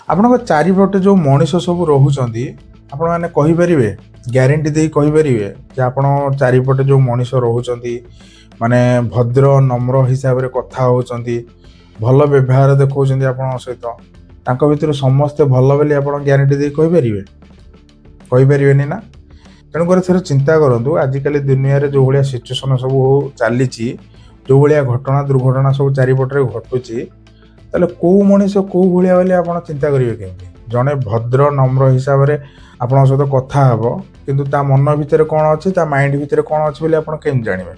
ଆପଣଙ୍କ ଚାରିପଟେ ଯେଉଁ ମଣିଷ ସବୁ ରହୁଛନ୍ତି, ଆପଣମାନେ କହିପାରିବେ, ଗ୍ୟାରେଣ୍ଟି ଦେଇ କହିପାରିବେ ଯେ ଆପଣ ଚାରିପଟେ ଯେଉଁ ମଣିଷ ରହୁଛନ୍ତି, ମାନେ ଭଦ୍ର ନମ୍ର ହିସାବରେ କଥା ହେଉଛନ୍ତି, ଭଲ ବ୍ୟବହାର ଦେଖାଉଛନ୍ତି ଆପଣଙ୍କ ସହିତ, ତାଙ୍କ ଭିତରୁ ସମସ୍ତେ ଭଲ ବୋଲି ଆପଣ ଗ୍ୟାରେଣ୍ଟି ଦେଇ କହିପାରିବେ? କହିପାରିବେନି ନା? ତେଣୁକରି ଥରେ ଚିନ୍ତା କରନ୍ତୁ, ଆଜିକାଲି ଦୁନିଆରେ ଯେଉଁ ଭଳିଆ ସିଚୁଏସନ୍ ସବୁ ଚାଲିଛି, ଯେଉଁ ଭଳିଆ ଘଟଣା ଦୁର୍ଘଟଣା ସବୁ ଚାରିପଟରେ ଘଟୁଛି, ତାହେଲେ କେଉଁ ମଣିଷ କେଉଁ ଭଳିଆ ବୋଲି ଆପଣ ଚିନ୍ତା କରିବେ କେମିତି? ଜଣେ ଭଦ୍ର ନମ୍ର ହିସାବରେ ଆପଣଙ୍କ ସହିତ କଥା ହେବ, କିନ୍ତୁ ତା ମନ ଭିତରେ କ'ଣ ଅଛି, ତା ମାଇଣ୍ଡ ଭିତରେ କ'ଣ ଅଛି ବୋଲି ଆପଣ କେମିତି ଜାଣିବେ?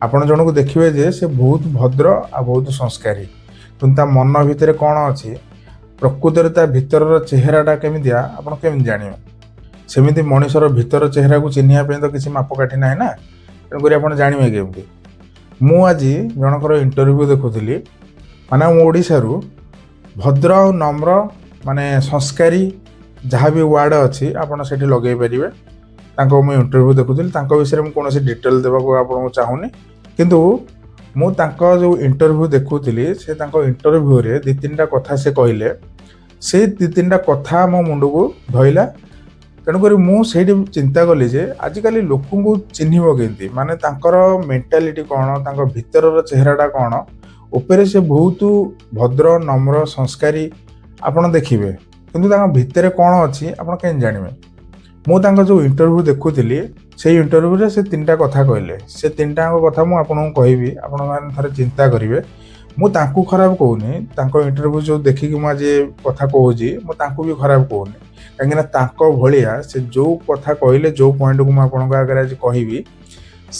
ଆପଣ ଜଣକୁ ଦେଖିବେ ଯେ ସେ ବହୁତ ଭଦ୍ର ଆଉ ବହୁତ ସଂସ୍କାରୀ, କିନ୍ତୁ ତା ମନ ଭିତରେ କ'ଣ ଅଛି, ପ୍ରକୃତରେ ତା ଭିତରର ଚେହେରାଟା କେମିତିଆ, ଆପଣ କେମିତି ଜାଣିବେ? ସେମିତି ମଣିଷର ଭିତର ଚେହେରାକୁ ଚିହ୍ନିବା ପାଇଁ ତ କିଛି ମାପକାଠି ନାହିଁ ନା। ତେଣୁକରି ଆପଣ ଜାଣିବେ କେମିତି? ମୁଁ ଆଜି ଜଣଙ୍କର ଇଣ୍ଟରଭ୍ୟୁ ଦେଖୁଥିଲି, ମାନେ ଆମ ଓଡ଼ିଶାରୁ ଭଦ୍ର ଆଉ ନମ୍ର, ମାନେ ସଂସ୍କାରୀ, ଯାହା ବି ୱାର୍ଡ଼ ଅଛି ଆପଣ ସେଠି ଲଗେଇ ପାରିବେ। ତାଙ୍କ ମୁଁ ଇଣ୍ଟରଭ୍ୟୁ ଦେଖୁଥିଲି। ତାଙ୍କ ବିଷୟରେ ମୁଁ କୌଣସି ଡିଟେଲ୍ ଦେବାକୁ ଆପଣଙ୍କୁ ଚାହୁଁନି, କିନ୍ତୁ ମୁଁ ତାଙ୍କ ଯେଉଁ ଇଣ୍ଟରଭ୍ୟୁ ଦେଖୁଥିଲି, ସେ ତାଙ୍କ ଇଣ୍ଟରଭ୍ୟୁରେ ଦୁଇ ତିନିଟା କଥା ସେ କହିଲେ। ସେଇ ଦୁଇ ତିନିଟା କଥା ମୋ ମୁଣ୍ଡକୁ ଧଇଲା। ତେଣୁକରି ମୁଁ ସେଇଠି ଚିନ୍ତା କଲି ଯେ ଆଜିକାଲି ଲୋକଙ୍କୁ ଚିହ୍ନିବ କେମିତି? ମାନେ ତାଙ୍କର ମେଣ୍ଟାଲିଟି କ'ଣ, ତାଙ୍କ ଭିତରର ଚେହେରାଟା କ'ଣ? ଉପରେ ସେ ବହୁତ ଭଦ୍ର ନମ୍ର ସଂସ୍କାରୀ ଆପଣ ଦେଖିବେ, କିନ୍ତୁ ତାଙ୍କ ଭିତରେ କ'ଣ ଅଛି ଆପଣ କେମିତି ଜାଣିବେ? ମୁଁ ତାଙ୍କ ଯେଉଁ ଇଣ୍ଟରଭ୍ୟୁ ଦେଖୁଥିଲି, ସେଇ ଇଣ୍ଟରଭ୍ୟୁରେ ସେ ତିନିଟା କଥା କହିଲେ। ସେ ତିନିଟାଙ୍କ କଥା ମୁଁ ଆପଣଙ୍କୁ କହିବି, ଆପଣମାନେ ଥରେ ଚିନ୍ତା କରିବେ। ମୁଁ ତାଙ୍କୁ ଖରାପ କହୁନି। ତାଙ୍କ ଇଣ୍ଟରଭ୍ୟୁ ଯେଉଁ ଦେଖିକି ମୁଁ ଆଜି ଏ କଥା କହୁଛି, ମୁଁ ତାଙ୍କୁ ବି ଖରାପ କହୁନି, କାହିଁକିନା ତାଙ୍କ ଭଳିଆ ସେ ଯେଉଁ କଥା କହିଲେ, ଯେଉଁ ପଏଣ୍ଟକୁ ମୁଁ ଆପଣଙ୍କ ଆଗରେ ଆଜି କହିବି,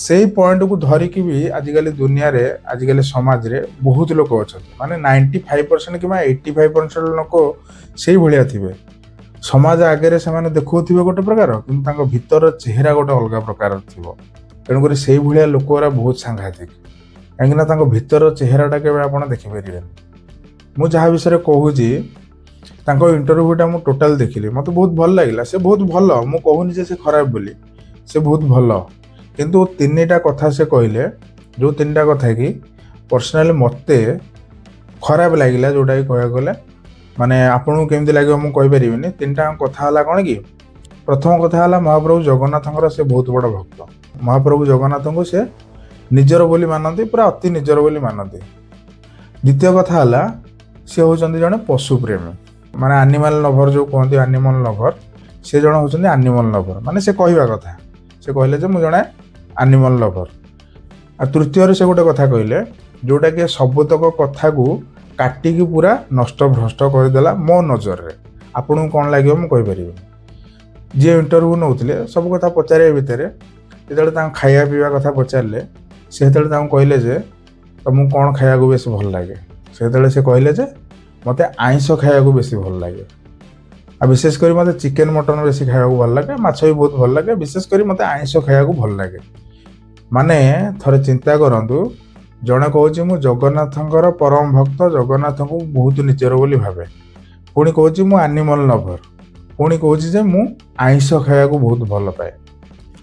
ସେଇ ପଏଣ୍ଟକୁ ଧରିକି ବି ଆଜିକାଲି ଦୁନିଆରେ, ଆଜିକାଲି ସମାଜରେ ବହୁତ ଲୋକ ଅଛନ୍ତି। ମାନେ 95% କିମ୍ବା 85% ଲୋକ ସେଇଭଳିଆ ଥିବେ। ସମାଜ ଆଗରେ ସେମାନେ ଦେଖାଉଥିବେ ଗୋଟେ ପ୍ରକାର, କିନ୍ତୁ ତାଙ୍କ ଭିତର ଚେହେରା ଗୋଟେ ଅଲଗା ପ୍ରକାର ଥିବ। ତେଣୁକରି ସେଇଭଳିଆ ଲୋକ ଗୁରା ବହୁତ ସାଂଘାତିକ, କାହିଁକିନା ତାଙ୍କ ଭିତର ଚେହେରାଟା କେବେ ଆପଣ ଦେଖିପାରିବେନି। ମୁଁ ଯାହା ବିଷୟରେ କହୁଛି, ତାଙ୍କ ଇଣ୍ଟରଭ୍ୟୁଟା ମୁଁ ଟୋଟାଲ୍ ଦେଖିଲି। ମୋତେ ବହୁତ ଭଲ ଲାଗିଲା। ସେ ବହୁତ ଭଲ, ମୁଁ କହୁନି ଯେ ସେ ଖରାପ ବୋଲି। ସେ ବହୁତ ଭଲ, କିନ୍ତୁ ତିନିଟା କଥା ସେ କହିଲେ, ଯେଉଁ ତିନିଟା କଥା କି ପର୍ସନାଲି ମୋତେ ଖରାପ ଲାଗିଲା, ଯେଉଁଟାକି କହିବାକୁ ଗଲେ ମାନେ ଆପଣଙ୍କୁ କେମିତି ଲାଗିବ ମୁଁ କହିପାରିବିନି। ତିନିଟା କଥା ହେଲା କ'ଣ କି, ପ୍ରଥମ କଥା ହେଲା ମହାପ୍ରଭୁ ଜଗନ୍ନାଥଙ୍କର ସେ ବହୁତ ବଡ଼ ଭକ୍ତ। ମହାପ୍ରଭୁ ଜଗନ୍ନାଥଙ୍କୁ ସେ ନିଜର ବୋଲି ମାନନ୍ତି, ପୁରା ଅତି ନିଜର ବୋଲି ମାନନ୍ତି। ଦ୍ୱିତୀୟ କଥା ହେଲା ସେ ହେଉଛନ୍ତି ଜଣେ ପଶୁପ୍ରେମୀ, ମାନେ ଆନିମାଲ ଲଭର ଯେଉଁ କୁହନ୍ତି, ଆନିମଲ ଲଭର। ସେ ଜଣେ ହେଉଛନ୍ତି ଆନିମଲ ଲଭର, ମାନେ ସେ କହିବା କଥା, ସେ କହିଲେ ଯେ ମୁଁ ଜଣେ ଆନିମଲ ଲଭର। ଆଉ ତୃତୀୟରେ ସେ ଗୋଟେ କଥା କହିଲେ, ଯେଉଁଟାକି ସବୁତକ କଥାକୁ କାଟିକି ପୁରା ନଷ୍ଟ ଭ୍ରଷ୍ଟ କରିଦେଲା ମୋ ନଜରରେ। ଆପଣଙ୍କୁ କ'ଣ ଲାଗିବ ମୁଁ କହିପାରିବିନି। ଯିଏ ଇଣ୍ଟରଭ୍ୟୁ ନେଉଥିଲେ, ସବୁ କଥା ପଚାରିବା ଭିତରେ ଯେତେବେଳେ ତାଙ୍କ ଖାଇବା ପିଇବା କଥା ପଚାରିଲେ, ସେ ସେତେବେଳେ ତାଙ୍କୁ କହିଲେ ଯେ ତମକୁ କ'ଣ ଖାଇବାକୁ ବେଶୀ ଭଲ ଲାଗେ? ସେତେବେଳେ ସେ କହିଲେ ଯେ ମୋତେ ଆଇଁଷ ଖାଇବାକୁ ବେଶୀ ଭଲ ଲାଗେ, ଆଉ ବିଶେଷ କରି ମୋତେ ଚିକେନ୍ ମଟନ୍ ବେଶୀ ଖାଇବାକୁ ଭଲ ଲାଗେ, ମାଛ ବି ବହୁତ ଭଲ ଲାଗେ, ବିଶେଷ କରି ମୋତେ ଆଇଁଷ ଖାଇବାକୁ ଭଲ ଲାଗେ। ମାନେ ଥରେ ଚିନ୍ତା କରନ୍ତୁ, ଜଣେ କହୁଛି ମୁଁ ଜଗନ୍ନାଥଙ୍କର ପରମ ଭକ୍ତ, ଜଗନ୍ନାଥଙ୍କୁ ବହୁତ ନିଜର ବୋଲି ଭାବେ, ପୁଣି କହୁଛି ମୁଁ ଆନିମଲ୍ ଲଭର, ପୁଣି କହୁଛି ଯେ ମୁଁ ଆଇଁଷ ଖାଇବାକୁ ବହୁତ ଭଲ ପାଏ।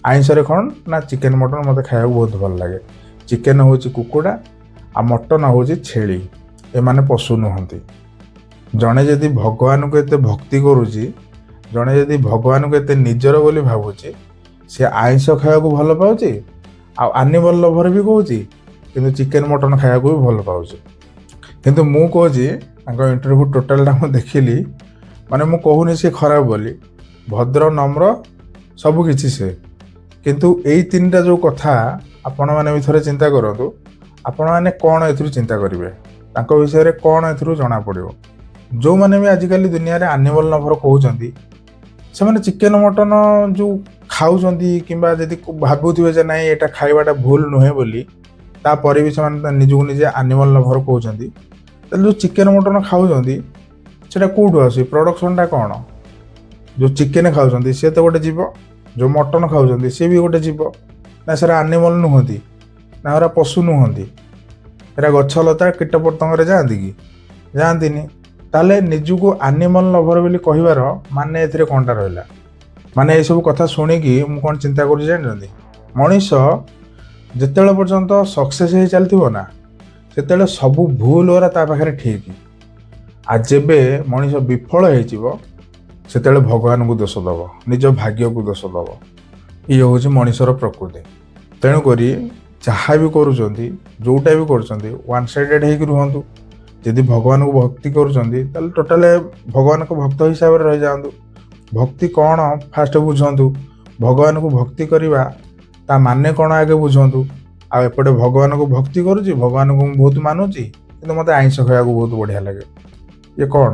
ଆଇଁଷରେ କ'ଣ ନା ଚିକେନ୍ ମଟନ୍ ମୋତେ ଖାଇବାକୁ ବହୁତ ଭଲ ଲାଗେ। ଚିକେନ୍ ହେଉଛି କୁକୁଡ଼ା ଆଉ ମଟନ୍ ହେଉଛି ଛେଳି। ଏମାନେ ପଶୁ ନୁହନ୍ତି? ଜଣେ ଯଦି ଭଗବାନଙ୍କୁ ଏତେ ଭକ୍ତି କରୁଛି, ଜଣେ ଯଦି ଭଗବାନଙ୍କୁ ଏତେ ନିଜର ବୋଲି ଭାବୁଛି, ସେ ଆଇଁଷ ଖାଇବାକୁ ଭଲ ପାଉଛି ଆଉ ଆନିମଲ୍ ଲଭର ବି କହୁଛି, କିନ୍ତୁ ଚିକେନ୍ ମଟନ୍ ଖାଇବାକୁ ବି ଭଲ ପାଉଛି। କିନ୍ତୁ ମୁଁ କହୁଛି, ତାଙ୍କ ଇଣ୍ଟରଭ୍ୟୁ ଟୋଟାଲଟା ମୁଁ ଦେଖିଲି, ମାନେ ମୁଁ କହୁନି ସେ ଖରାପ ବୋଲି, ଭଦ୍ର ନମ୍ର ସବୁ କିଛି ସେ, କିନ୍ତୁ ଏଇ ତିନିଟା ଯେଉଁ କଥା, ଆପଣମାନେ ବି ଥରେ ଚିନ୍ତା କରନ୍ତୁ, ଆପଣମାନେ କ'ଣ ଏଥିରୁ ଚିନ୍ତା କରିବେ? ତାଙ୍କ ବିଷୟରେ କ'ଣ ଏଥିରୁ ଜଣାପଡ଼ିବ? ଯେଉଁମାନେ ବି ଆଜିକାଲି ଦୁନିଆରେ ଆନିମଲ୍ ଲଭର କହୁଛନ୍ତି, ସେମାନେ ଚିକେନ୍ ମଟନ୍ ଯେଉଁ ଖାଉଛନ୍ତି, କିମ୍ବା ଯଦି ଭାବୁଥିବେ ଯେ ନାଇଁ, ଏଇଟା ଖାଇବାଟା ଭୁଲ ନୁହେଁ ବୋଲି, ତାପରେ ବି ସେମାନେ ନିଜକୁ ନିଜେ ଆନିମଲ୍ ଲଭର କହୁଛନ୍ତି, ତାହେଲେ ଯେଉଁ ଚିକେନ୍ ମଟନ୍ ଖାଉଛନ୍ତି ସେଇଟା କେଉଁଠୁ ଆସୁଛି? ପ୍ରଡକ୍ସନଟା କ'ଣ? ଯେଉଁ ଚିକେନ୍ ଖାଉଛନ୍ତି ସେ ତ ଗୋଟେ ଜୀବ, ଯେଉଁ ମଟନ୍ ଖାଉଛନ୍ତି ସେ ବି ଗୋଟେ ଜୀବ ନା? ସେଟା ଆନିମଲ୍ ନୁହନ୍ତି ନା? ଏରା ପଶୁ ନୁହନ୍ତି? ଏରା ଗଛ ଲତା କୀଟ ପତଙ୍ଗରେ ଯାଆନ୍ତି କି? ଯାଆନ୍ତିନି। ତାହେଲେ ନିଜକୁ ଆନିମଲ୍ ଲଭର ବୋଲି କହିବାର ମାନେ ଏଥିରେ କ'ଣଟା ରହିଲା? ମାନେ ଏସବୁ କଥା ଶୁଣିକି ମୁଁ କ'ଣ ଚିନ୍ତା କରୁଛି ଜାଣିଛନ୍ତି? ମଣିଷ ଯେତେବେଳେ ପର୍ଯ୍ୟନ୍ତ ସକ୍ସେସ୍ ହେଇ ଚାଲିଥିବ ନା, ସେତେବେଳେ ସବୁ ଭୁଲ ଗୁରା ତା ପାଖରେ ଠିକ୍। ଆଉ ଯେବେ ମଣିଷ ବିଫଳ ହେଇଯିବ, ସେତେବେଳେ ଭଗବାନଙ୍କୁ ଦୋଷ ଦେବ, ନିଜ ଭାଗ୍ୟକୁ ଦୋଷ ଦେବ। ଇଏ ହେଉଛି ମଣିଷର ପ୍ରକୃତି। ତେଣୁକରି ଯାହା ବି କରୁଛନ୍ତି, ଯେଉଁଟା ବି କରୁଛନ୍ତି, ୱାନ୍ ସାଇଡ଼େଡ଼ ହେଇକି ରୁହନ୍ତୁ। ଯଦି ଭଗବାନଙ୍କୁ ଭକ୍ତି କରୁଛନ୍ତି, ତାହେଲେ ଟୋଟାଲ ଭଗବାନଙ୍କ ଭକ୍ତ ହିସାବରେ ରହିଯାଆନ୍ତୁ। ଭକ୍ତି କ'ଣ ଫାଷ୍ଟ ବୁଝନ୍ତୁ। ଭଗବାନଙ୍କୁ ଭକ୍ତି କରିବା ତା ମାନେ କ'ଣ ଆଗେ ବୁଝନ୍ତୁ। ଆଉ ଏପଟେ ଭଗବାନଙ୍କୁ ଭକ୍ତି କରୁଛି, ଭଗବାନଙ୍କୁ ମୁଁ ବହୁତ ମାନୁଛି, କିନ୍ତୁ ମୋତେ ଆଇଁଷ ଖାଇବାକୁ ବହୁତ ବଢ଼ିଆ ଲାଗେ, ଇଏ କ'ଣ?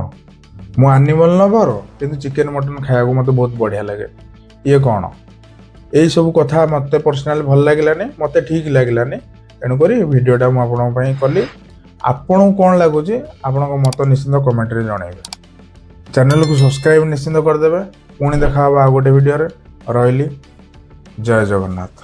ମୁଁ ଆନିମଲ୍ ଲଭର, କିନ୍ତୁ ଚିକେନ୍ ମଟନ୍ ଖାଇବାକୁ ମୋତେ ବହୁତ ବଢ଼ିଆ ଲାଗେ, ଇଏ କ'ଣ? ଏଇସବୁ କଥା ମୋତେ ପର୍ସନାଲି ଭଲ ଲାଗିଲାନି, ମୋତେ ଠିକ୍ ଲାଗିଲାନି। ତେଣୁକରି ଭିଡ଼ିଓଟା ମୁଁ ଆପଣଙ୍କ ପାଇଁ କଲି। ଆପଣଙ୍କୁ କ'ଣ ଲାଗୁଛି, ଆପଣଙ୍କ ମତ ନିଶ୍ଚିନ୍ତ କମେଣ୍ଟରେ ଜଣାଇବେ। ଚ୍ୟାନେଲକୁ ସବସ୍କ୍ରାଇବ୍ ନିଶ୍ଚିନ୍ତ କରିଦେବେ। ପୁଣି ଦେଖା ହେବ ଆଉ ଗୋଟେ ଭିଡ଼ିଓରେ। ରହିଲି, ଜୟ ଜଗନ୍ନାଥ।